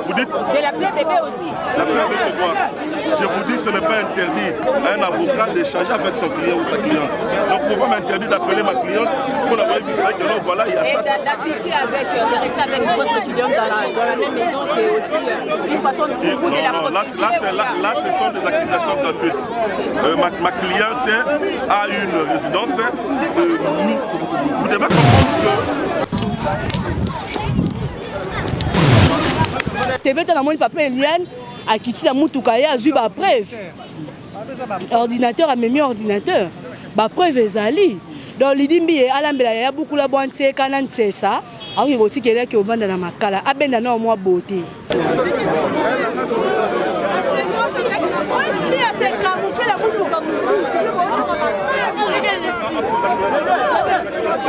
Vous dites De l'appeler bébé aussi. La bébé, c'est quoi? Je vous dis, ce n'est pas interdit à un avocat d'échanger avec son client ou sa cliente. Donc, pourquoi m'interdire d'appeler ma cliente pour l'avoir vu ça que non, voilà, il y a Et ça, ça, ça. d'appliquer avec, de rester avec votre cliente dans la même maison, c'est aussi une façon pour vous de Non, la non, là, protéger. là, là, là, ce sont des accusations gratuites. Ma cliente a une résidence. Nous, vous devez comprendre que Tebeta namoni papa Eliane akiti na mutuka, ye azwi bapreuve, ordinateur, amemi ordinateur, bapreuve ezali. Donc Lidi Mbiye alambela yaya bukula bwa ntieka na ntiesa, akoki kotikela eke ovanda na makala, abenda nao mwa beauté.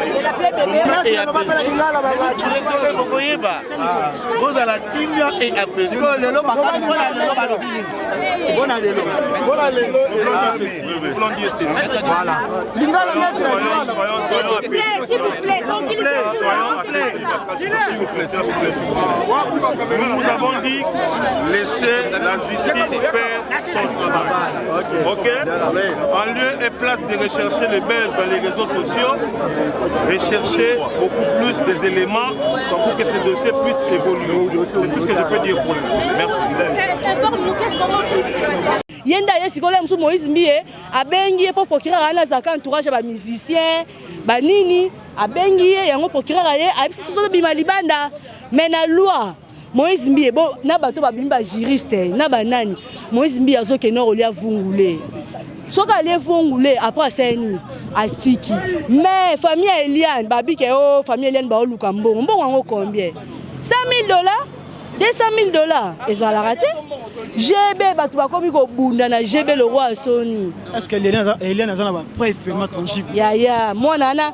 De l'appeler bébé. Et apaisé, bokoyeba bozala kimia et apaisé. Lelo mpona lelo balobi nini? Mpona lelo? Nous voulons dire ceci. Voilà, lingala, maître. Soyons, soyons, soyons apaisés. S'il vous plaît, donc il Soyons apaisés. S'il vous plaît, s'il vous plaît. Nous vous avons dit, laissez la justice faire son travail. Ok. En lieu et place de rechercher le buzz dans les réseaux sociaux, recherchez beaucoup plus des éléments pour que ce dossier puisse évoluer. C'est tout ce que je peux dire pour l'instant. Merci. Ye nde aye sikoyo mosusu. Moïse Mbiye abengi ye mpo procureur wana azalaka entourage ya bamusicien banini. Abengi ye yango, procureur aye, ayebisi soki tobima libanda. Mais na loi, Moïse Mbiye bo na bato babimi, bajuriste na banani, Moïse Mbiye azokende kolia vungule. Soki alie vungule, après asali nini? Atiki. Mais famille ya Eliane babike o famille Eliane baoluka mbongo. Mbongo yango combien? 100 000 $, 200 000 $, ezalaka te. GB, bato bakomi kobunda na GB, le roi asoni. Est ce que Eliane aza na bapreuve vraiment tangible? Yaya, mwana wana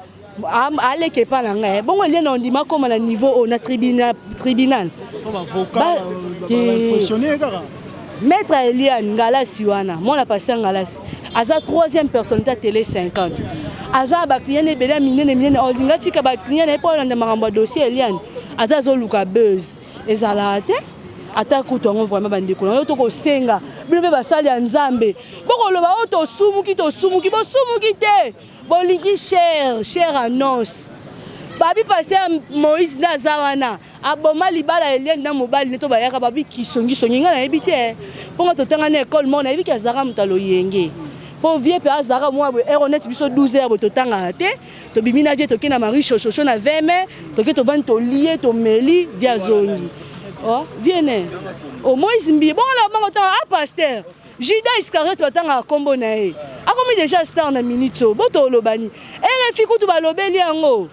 aleki epa na ngai. Bongo Eliane ondima koma na niveau oyo na tribunal? Bavocat baimpressionne kaka. Maître Eliane Ngalasi wana, mwana pasteur Ngalasi, aza troisième personnalité ya Télé 50, aza na baclient ebele ya minene minene. Olinga tika baclient na ye mpo olanda makambo ya dossier Eliane? Ata azoluka buzz, ezalaka te. Ata kutu yango vraiment, bandeko na yo, tokosenga bino mpe basali ya Nzambe, bokoloba oyo tosumuki, tosumuki, bosumuki te. Bolingi cher cher annonce babi pasteur Moïse nde aza wana, aboma libala Eliane na mobali nde to bayaka babi kisongisongi. Ngai nayebi te, mponga totanga na ekole moko, nayebi ki azalaka moto aloyenge, mpo vie mpe azalaka mwa boye heure neti biso 12 heure boye totangaka te. Tobimi na vie, toke na Marie Chochocho na veme, toke, tovandi, tolie, tomeli, vie azongi. Oh, vie ne o Moïse Mbiye bongo na bango tanga a pasteur Judas Iscariote, batangaka nkombo na ye, akomi déjà star na minute oyo. Bo tolobani RFI kutu balobeli yango.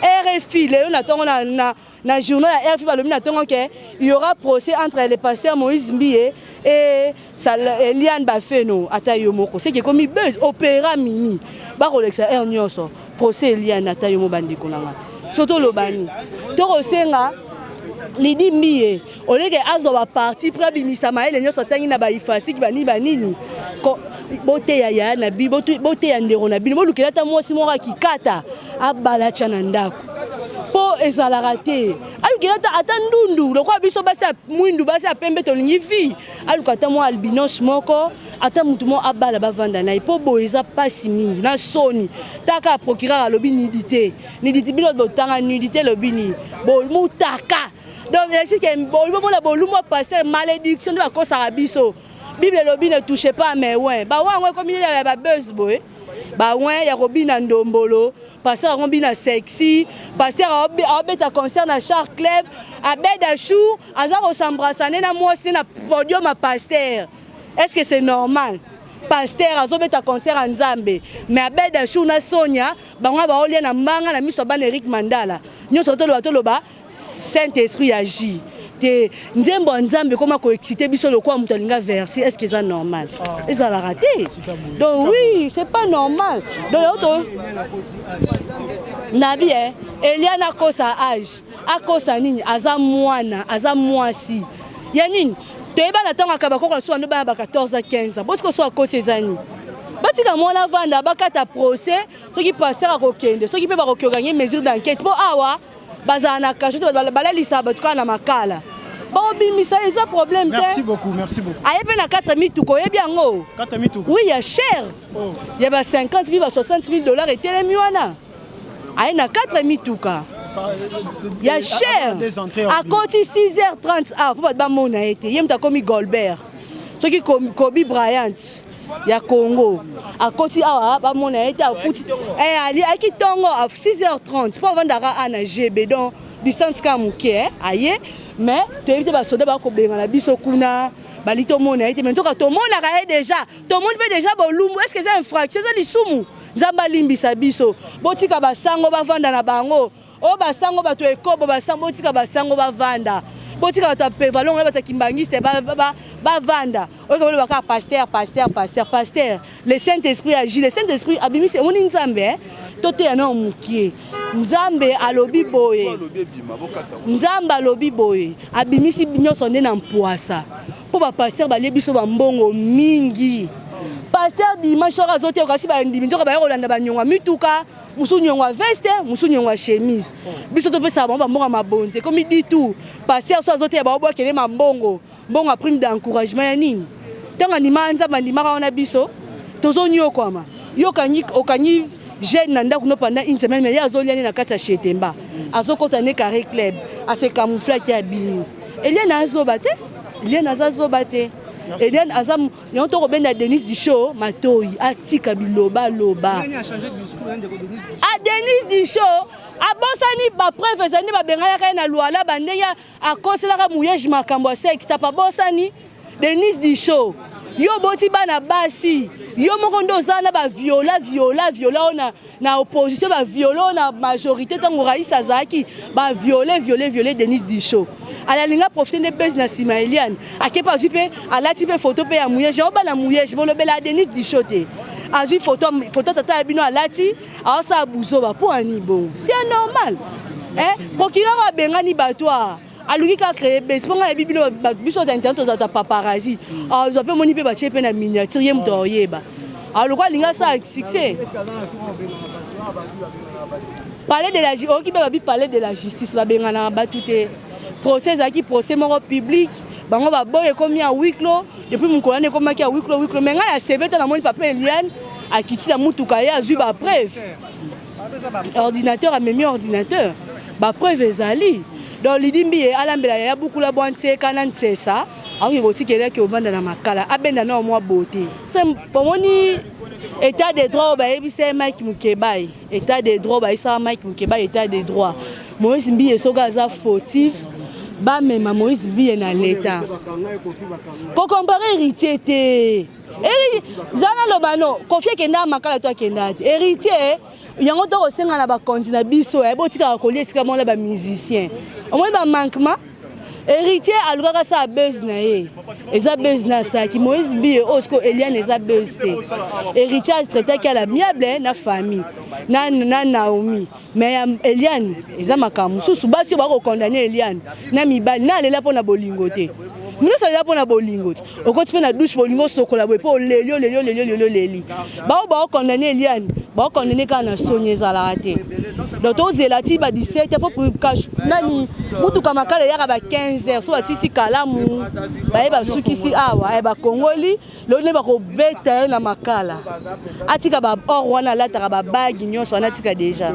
RFI lelo na ntongo na journal ya RFI balobi na ntongo ke il y aura procès entre le pasteur Moïse Mbiye et Eliane Bafeno. Ata yo moko, seke ekomi buzz. Opéra mini bakolekisa heure nyonso procès Eliane. Ata yo mo, bandeko na nga, so tolobani, tokosenga Lidi Mbiye oleke azwa baparti mpo abimisa mayele nyonso atangi na baifasiki banini banini. Boteya yaya na bi, boteya ndeko na bino, bolukela ata mwasi moko akikata abala, tya na ndako, mpo ezalaka te. Alukela ata ndundu lokola biso basi ya mwindu, basi ya pembe tolingi vie. Aluka ata mwa albinos moko, ata motu moko abala, bavanda na ye, mpo boye eza mpasi mingi na soni. Taka procureur alobi nudité, nudité, bino botanga nudité elobi nini? Mutaka. Donc elakisi ke bomona bolumu ya pasteur, malédiction nde bakosaka biso. Bible elobi: "Ne touchez pas mes oints." Baoints yango ekomi ya babuzz boye, baoints ya kobina ndombolo, pasteur yango bina sexy, pasteur aobeta concert na Char Club, Abed Achour aza kos'embrasser nde na mwasi nde na podium ya pasteur. Est ce que c'est normal? Pasteur azobeta concert ya Nzambe, mais Abed Achour na Sonia bango baolia na mbanga na miso ya bana. Erik Mandala nyonso toloba, toloba Saint Esprit agit te. Nzembo ya Nzambe ekoma koexciter biso lokola moto alinga verse. Est ce que eza normal? Ezalaka te. Donc oui, c'est pas normal. Donc yango to nabi e Eliane akosa age, akosa nini? Aza mwana, aza mwasi ya nini? Toyeba na ntango akaba koko na so bando bana ba 14 a 15 ans. Bosiko so akosi, eza nini? Batika mwana avanda, bakata procès, soki pasteur akokende, soki mpe bakoki okangi mesure d'enquête mpo awa bazala na cachot te, balalisaka bato kaka na makala. Bakobimisa, eza problème te. Merci beaucoup, merci beaucoup. Aye mpe na 4 mituka, oyebi yango? 4 mituka. Oui, ya cher. Oh. Ya ba 50 000 ba 60 000 dollars etelemi wana. Aye na 4 mituka. Ya cher. Akoti 6h30 ah mpo bato bamona ye te. Ye moto akomi Goldberg. Soki Kobe Bryant ya Congo akoti awa bamona ye te, akuti ayaki ntongo 6h30 mpo avandaka a na GB, donc distance kaka moke aye. Mais toyebi te, basoda bakobengana biso kuna, bali tomona ye te, mais nzoka tomonaka ye déjà, tomoni mpe déjà bolumbu. Est ce que eza infraction? Eza lisumu? Nzambe alimbisa biso. Botika basango bavanda na bango. Oyo basango, bato ekobo, basango, botika basango bavanda, botika bato ya pevalongo na bato ya kimbangiste bavanda. Oyo kabalo baka pasteur, pasteur, pasteur, pasteur. Le Saint Esprit agit, le Saint Esprit abimisi. Omoni Nzambe, toteya nao mokie. Nzambe alobi boye, Nzambe alobi boye, abimisi nyonso nde na mpwasa mpo bapasteur balie biso bambongo mingi. Pasteur dimanche soki azoteya, kasi bandimi nzoka baya kolanda banyongo ya mituka, mosusu nyongo ya veste, mosusu nyongo ya chemise. Biso topesaka bango bambongo ya mabonzi, ekomi ditu. Pasteur so azoteya, baobwakele mambongo, mbongo ya prime d'encouragement ya nini? Ntango andimaka Nzambe, andimaka wana, biso tozonyokwama. Yo okangi jeune na ndako no pendant une semaine, mais ye azolia nde na kati ya Chetemba, azokɔta nde Carré Club, ase camouflaki, abimi. Eliane azoba te, Eliane aza zoba te. Eliane aza yango. Tokobenda Denis Disho matoi, atika bilobaloba. A Denis Disho abosani bapreuve ezali nde babenganaka ye na Lwala, bandenge akoselaka Muyege makambo ya sexe tapa. Abosani. Denis Disho, yo boti bana basi, yo moko nde oza na baviola, viola, viola oyo na opposition, baviola oyo na majorité. Ntango rais azalaki, baviole, viole, viole. Denis Disho alalinga profite nde bese na nsima. Eliane ake mpe azwi mpe alati mpe foto mpe ya Muyege. Oyo bana Muyege bolobela Denis Disho te. Azwi foto, foto tata ya bino alati, aosala buzoba mpo ani bongo? C'est normal, eh? Procureur abengani bato a aluki kaka créer base mpo ngai yebi bino biso ta internet, tozala ta paparazzi. Azwa mpe moni mpe batie mpe na miniature, ye moto aoyeba. Aloko alingi asala succès. Palais de la, oyoki mpe babi palais de la justice, babenganaka bato te. Procès ezalaki procès moko public, bango baboyi, ekomi ya huis clos. Depuis mokolo wana ekomaki ya huis clos, huis clos. Mais ngai ya sebe te, namoni papa Eliane akiti na mutuka, ye azwi bapreuve, ordinateur, amemi ordinateur, bapreuve ezali. Donc Lidimbi ye alambela yaya bukula bwa ntieka na ntiesa, akoki kotikela eke ovanda na makala, abenda nao mwa beauté. Bomoni état de droit oyo bayebisa ye Mike Mukebai, état de droit bayebisaka Mike Mukebai, état de droit. Moïse Mbiye soki aza fautif, bamema Moïse Mbiye na l'état. Kocomparer Héritier te. Za naloba no, Kofi akenda makala to akenda te. Héritier yango tokosenga na bakonzi na biso, botikaka kolia esika moko na bamusicien. Omoni bamanquement, Héritier alukaka asala buzz na ye, eza buzz na asalaki. Moïse Mbiye oyo siko Eliane eza buzz te. Héritier atraitaki à l'amiable na famille na Naomi, mais ya Eliane eza makambo mosusu. Basi oyo bakokondane Eliane na mibali na alela mpo na bolingo te, nyonso alela mpo na bolingo te. Okoti mpe na douche, bolingo osokola boye mpo oleli, oleli, oleli, oleli, oleli. Bao baokondane Eliane, baokondane kaka na soni ezalaka te. Donc tozela ti ba 17 mpo nani mutuka makala eyaka ba 15 heures. So basisi kalamu, baye basukisi awa, bakongoli lelo nde bakobeta ye na makala. Atika ba or wana alataka, babagi nyonso wana atika déjà.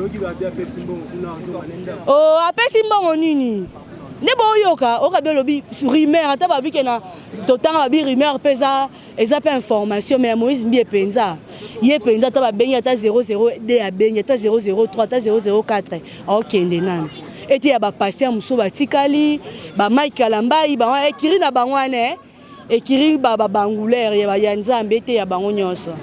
O apesi mbongo nini nde boyoka oyoka bi olobi rumeur, ata babike na totanga babi rumeur mpe eza mpe information. Mais ya Moïse Mbiye mpenza, ye mpenza ata babengi ata 002, abengi ata 003, ata 004, aokende nani ete ya bapasteur mosusu batikali, bamike Kalambai, bango ekiri na bango wana, ekiri babangulaire ya Nzambe ete ya bango nyonso.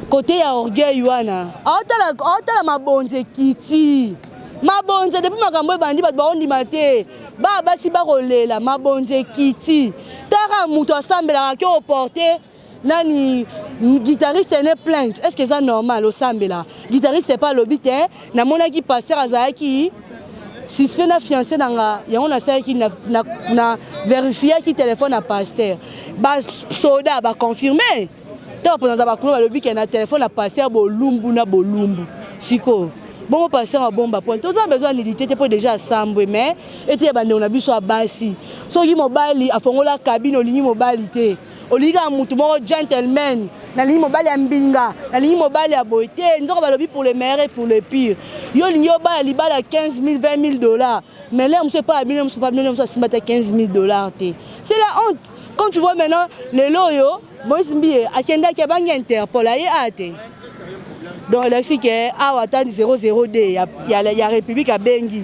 Kote ya orgueil wana, aotala mabonzi ekiti, mabonzi depuis makambo ebandi, bato baondima te, baa basi bakolela, mabonzi ekiti. Taka moto asambelaka ke oporte nani guitariste ne plainte, est ce que eza normal? Osambelaka, guitariste pa alobi te namonaki pasteur azalaki. Suspect na fiancé na nga yango nasalaki na, na, na verifiaki telefone ya pasteur, basoda baconfirme to bapresenta bakulu balobi ke na telefone ya pasteur bolumbu na bolumbu. Sikoyo bongo pasteur abomba point, toza besoin ya nudité te mpo déjà asambwe. Mais ete ya bandeko na biso ya basi, soki mobali afongola cabine, olingi mobali te, olingi kaka mutu moko gentleman, nalingi mobali ya mbinga, nalingi mobali ya boye te. Nzoko balobi pour le meilleur et pour le pire. Yo olingi obala libala 15 000, 20 000 $, mais l'heure mosusu epai ya bino mosusu, bino mosusu asimba te 15 000 $ te. C'est la honte quand tu vois maintenant lelo oyo Moïse Mbiye akendaki, abangi Interpol, aye a te. Donc elakisi ke awa ata 002 ya République abengi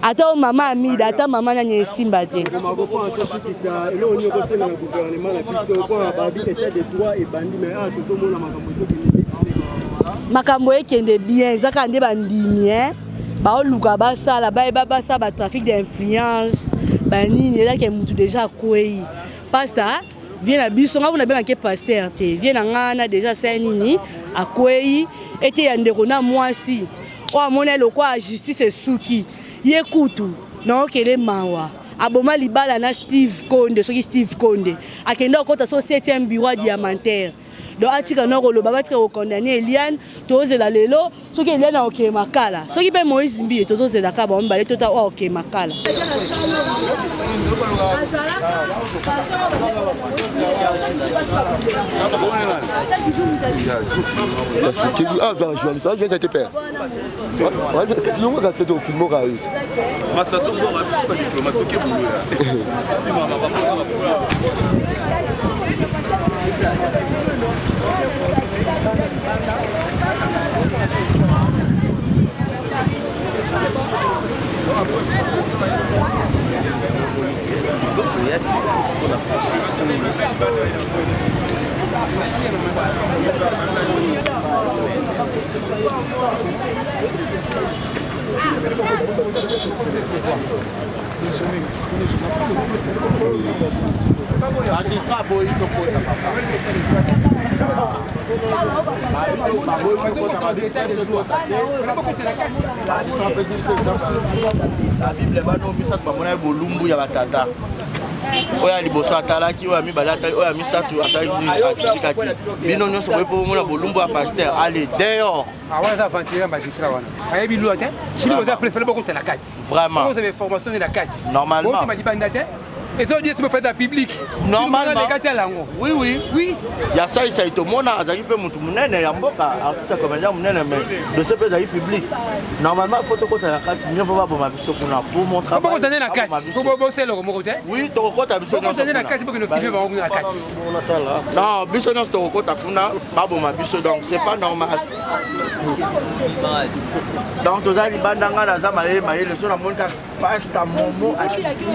ata o mama Amida, ata mama nani, esimba te. Eloko nini okosenga na gouvernement na biso mpona babi état de droit ebandi, mais awa tozomona makambo ezokende? Makambo ekende bien, eza kaka nde bandimi baoluka basala, bayeba basala batrafic d'influence banini. Ezake mutu déjà akwei. Pasteur vie na biso, nga mpona bengaki pasteur te, vie na nga na déjà asali nini, akwei. Ete ya ndeko na mwasi oyo amoni lokwa justice esuki ye kutu naokele mawa, aboma libala na Steve Konde. Soki Steve Konde akende okota so 7e bureau ya diamantaire, donc atika na koloba, batika kokondamner Eliane. Tozela lelo soki Eliane akokee makala, soki mpe Moïse Mbiye, tozozela kaka bango mibale, tota oyo akokee makala. Ah, journaliste te père, kasi longo kasi te filmo kaka yo. Masa tobonga biso badiplomate, toke buluya. Mpona procès oyo. Magistrat aboyi tokota, papa. Baboyi tokota, babi tokota te. Magistrat apesi biso exemple na Bible, bana misato bamonaki bolumbu ya batata. Oyo ya liboso atalaki, oyo ya mibale atali, oyo ya misato asalaki, asilikaki. Bino nyonso boye mpo bomona bolumbu ya pasteur, allez dehors. Wana eza aventure ya magistrat wana, ayebi loi te. Soki boza préféré, bokota na kati. Vraiment. Bozwa information na kati. Normalement. Bokema libanda te, ezodie soki bofanda public. Normalement. Kati yango. Oui. Oui. Ya Saisai, tomona azalaki mpe motu monene ya mboka, artiste ya comédien monene, mais dossier mpe ezalaki public. Normalement faut tokota na kati, mieux faut baboma biso kuna pour mon travail. Bokota nde na kati, bosala eloko moko te. Oui, tokokota biso. Bokota nde na kati, bokende filmer bango kuna na kati. Non, biso nyonso tokokota kuna, baboma biso. Donc c'est pas normal. Donc toza libanda, ngai naza mayele mayele. So namoni kaka pasteur Momo akiti.